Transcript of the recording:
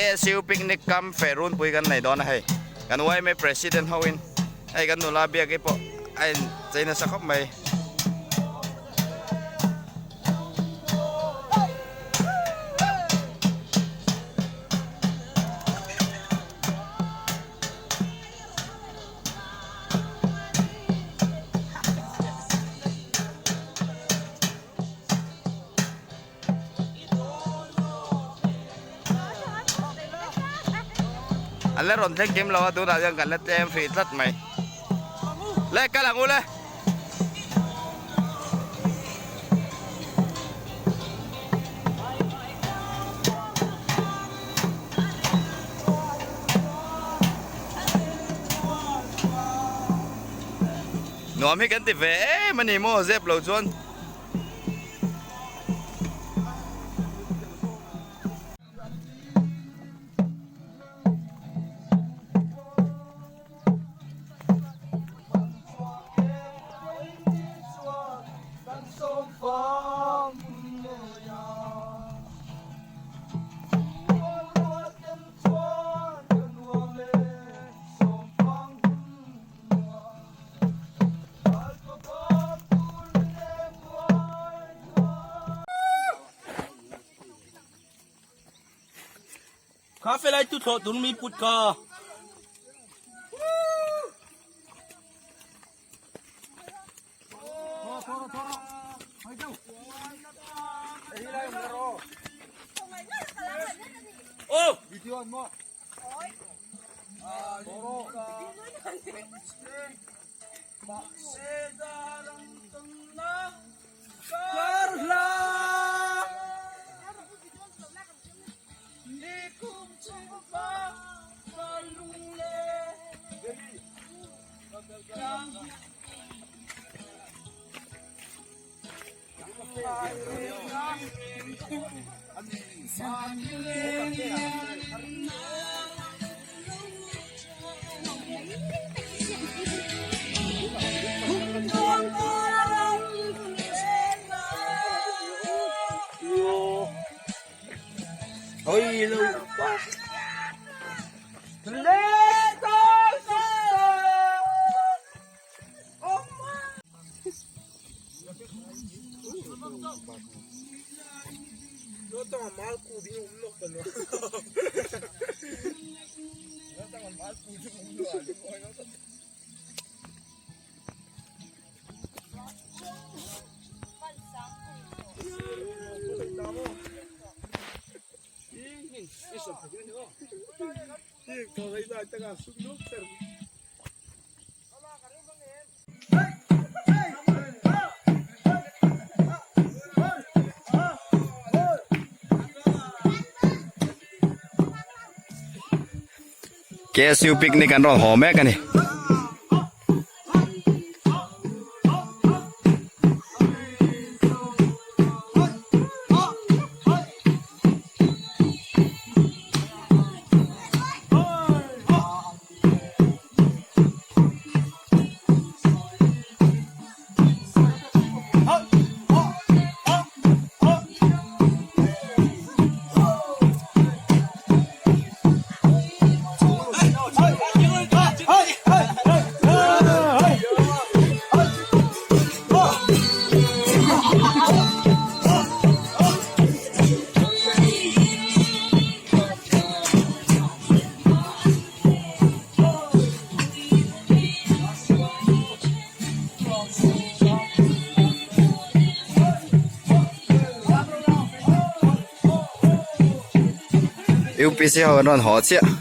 KSU picnic kam feh runpui kan nei dawn a hei. Kan yma president ho in hei kan nula biak hi pawh a in chei nasa khawp mai. An la rawn thleng kim lo a tunah hian kan la tlem hrih tlat mai. Le kal ang u le. Nuam hi kan ti ve em a ni maw zep lo chuan. Kha felai tu thlawh tur mi put kha. Oh! KSU picnic an rawn haw mek a ni. UPC ho an rawn haw chiah.